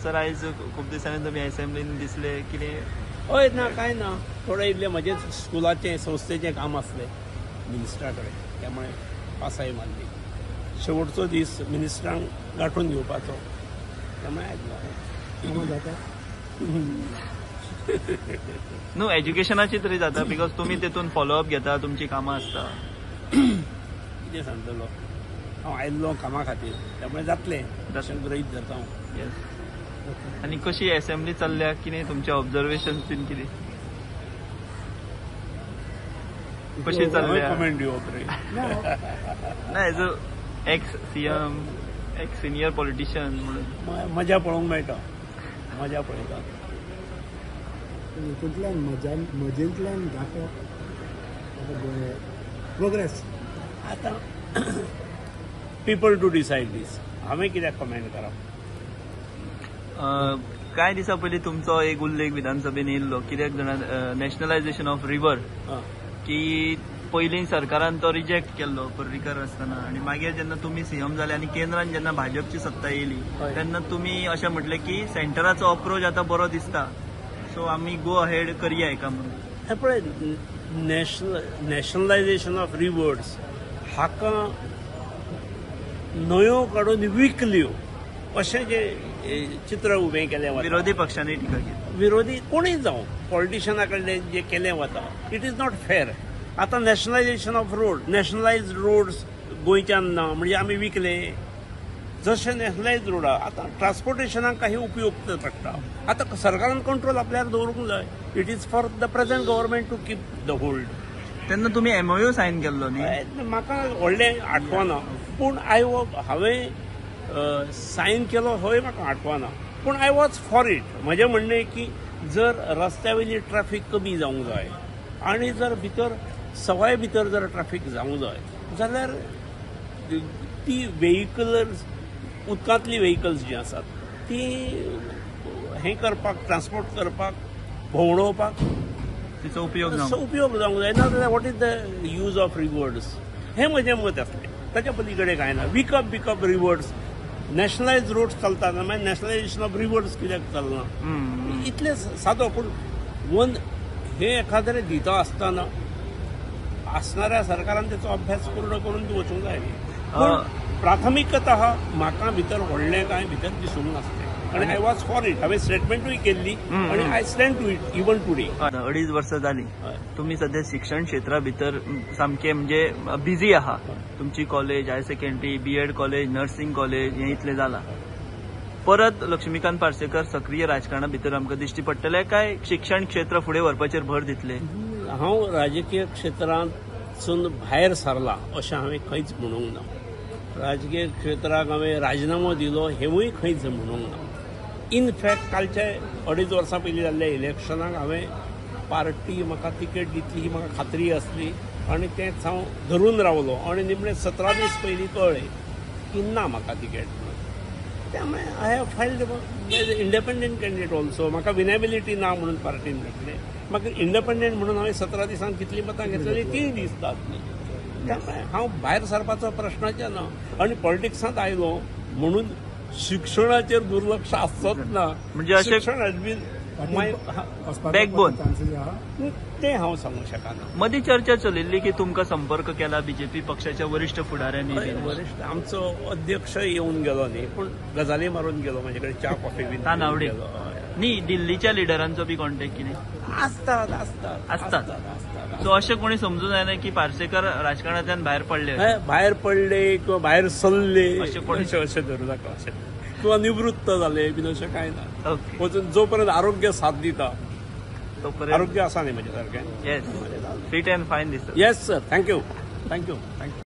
Sir आयज खूब दिसांनी तुमी असेंब्लीन दिसले कितें? हय ना कांय ना, थोडें इल्लें म्हजेच स्कुलाचें संस्थेचें काम आसलें मिनिस्टरा कडेन, त्यामुळे पासाय मारली. शेवटचो दीस मिनिस्टरांक गांठून घेवपाचो, त्यामुळे आयज जाता न्हू एज्युकेशनाची तरी जाता because तुमी तेतून फॉलोअप घेता, तुमची कामां आसता. कितें सांगतलो, हांव आयिल्लो कामा खातीर, त्यामुळे जातलें अशें गृहीत धरता हांव. येस. आनी कशी असेंब्ली चल्ल्या कितें तुमचे ऑब्जर्वेशन बीन कितें कशी चल्ल्या? कमेंट दिवप रे ना, as a ex CM ex senior politician म्हणून मजा पळोवंक मेळटा, मजा पळयता. हितूंतल्यान मजा मजेंतल्यान दाखोवप प्रोग्रेस. आतां पीपल टू डिसायड दीस, हांवें कित्याक कमेंट करप? कांय दिसां पयलीं तुमचो एक उल्लेख विधानसभेन येयल्लो कित्याक जाणा, नॅशनलायझेशन ऑफ रिवर की पयलीं सरकारान तो रिजेक्ट केल्लो पर्रीकर आसतना, आनी मागीर जेन्ना तुमी सीएम जाले आनी केंद्रान जेन्ना भाजपची सत्ता येयली तेन्ना तुमी अशें म्हटलें की सेंटराचो अप्रोच आतां बरो दिसता, सो आमी गो अहेड करया हेका म्हणून. हें पळय, नॅशनलायझेशन ऑफ रिवर्स हाका न्हंयो काडून विकल्यो अशें जें चित्र उबें केलें वता, विरोधी पक्षांनी टिका केली, विरोधी कोणूय जावं पॉलिटिशना कडल्यान जें केलें वता, it is not fair. आतां nationalisation of road, nationalise roads गोंयच्यान ना म्हणजे आमी विकले, जशें नॅशनलायज रोड आतां ट्रान्सपोर्टेशनाक काही उपयुक्त पडटा. आतां सरकारान कंट्रोल आपल्याक दवरूंक जाय. It is for the present government to keep the hold. तेन्ना तुमी एमओयू सायन केल्लो न्ही? म्हाका व्हडलें आठवना, पूण हांवें सायन केलो होय म्हाका आठवना, पूण I was for it. म्हजें म्हणणें की जर रस्त्या वयली ट्रॅफीक कमी जावंक जाय आनी जर भितर सवाय भितर जर ट्रॅफीक जावंक जाय जाल्यार ती वेहिकल्स, उदकांतली वेहिकल्स जीं आसात ती हें करपाक, ट्रान्सपोर्ट करपाक, भोंवडोवपाक तिचो उपयोग जावंक जाय. ना जाल्यार what is the use of rivers, हें म्हजें मत आसलें. ताच्या पलीकडे कांय ना. विकप रिवर्स, नॅशनलायज रोड्स चलतात, मागीर नॅशनलायझेशन ऑफ रिवर्स कित्याक चलना? इतलें सादो. पूण वन हें एखाद्रें दिता आसतना आसणाऱ्या सरकारान तेचो अभ्यास पूर्ण करून ती वचूंक जाय. पूण प्राथमिकतः म्हाका भितर व्हडलें कांय भितर दिसूंक नासलें आनी I was for it. हांवें स्टेटमेंटूय केल्ली आनी I stand to it even today. 2.5 वर्सां जालीं तुमी सद्या शिक्षण क्षेत्रा भितर सामकें म्हणजे बिजी आहा. तुमची college, higher secondary, BEd college, nursing college, हें इतलें जालां. परत लक्ष्मीकांत पार्सेकर सक्रीय राजकारणा भितर आमकां दिश्टी पडटले काय शिक्षण क्षेत्र फुडें व्हरपाचेर भर दितले? हांव राजकीय क्षेत्रांतसून भायर सरला अशें हांवें खंयच म्हणूंक ना. राजकीय क्षेत्राक हांवें राजिनामो दिलो हेंवूय खंयच म्हणूंक ना. इनफॅक्ट कालच्या 2.5 वर्सां पयलीं जाल्ल्या इलेक्शनाक हांवें पार्टी म्हाका तिकेट दितली ही म्हाका खात्री आसली आनी तेंच हांव धरून रावलो आनी निमणें 17 दीस पयलीं कळ्ळें की ना म्हाका तिकेट म्हणून. त्यामुळे I have filed as independent candidate also. म्हाका विनेबिलिटी ना म्हणून पार्टीन म्हटलें, म्हाका इंडिपेंडंट म्हणून हांवें 17 दिसांक कितलीं मतां घेतलेलीं तीय दिसतात न्ही. त्यामुळे हांव भायर सरपाचो प्रश्नच ना. आनी पॉलिटिक्सांत आयलो म्हणून शिक्षणाचेर दुर्लक्ष आसचोच ना. म्हणजे शिक्षण हॅज बीन my backbone, तें हांव सांगूंक शकना. मदीं चर्चा चलिल्ली की तुमकां संपर्क केला बीजेपी पक्षाच्या वरिश्ठ फुडाऱ्यांनी. वरिश्ठ आमचो अध्यक्ष येवन गेलो न्ही, पूण गजाली मारून गेलो म्हजे कडेन, च्या कॉफी बीन तानावडे न्ही. दिल्लीच्या लिडरांचो बी कॉन्टेक्ट कितें आसतात आसतात आसतात. सो अशें कोणी समजूं जायना की पार्सेकर राजकारणांतल्यान भायर पडले, भायर पडले किंवा भायर सरले अशें अशें धरूं नाका, अशें किंवा निवृत्त जाले बीन अशें कांय ना. वचून जो पर्यंत आरोग्य साथ दिता तोपर्यंत. आरोग्य आसा न्ही म्हजें सारकें? येस, फिट अँड फायन दिसता. Yes sir, thank you, thank you, thank you.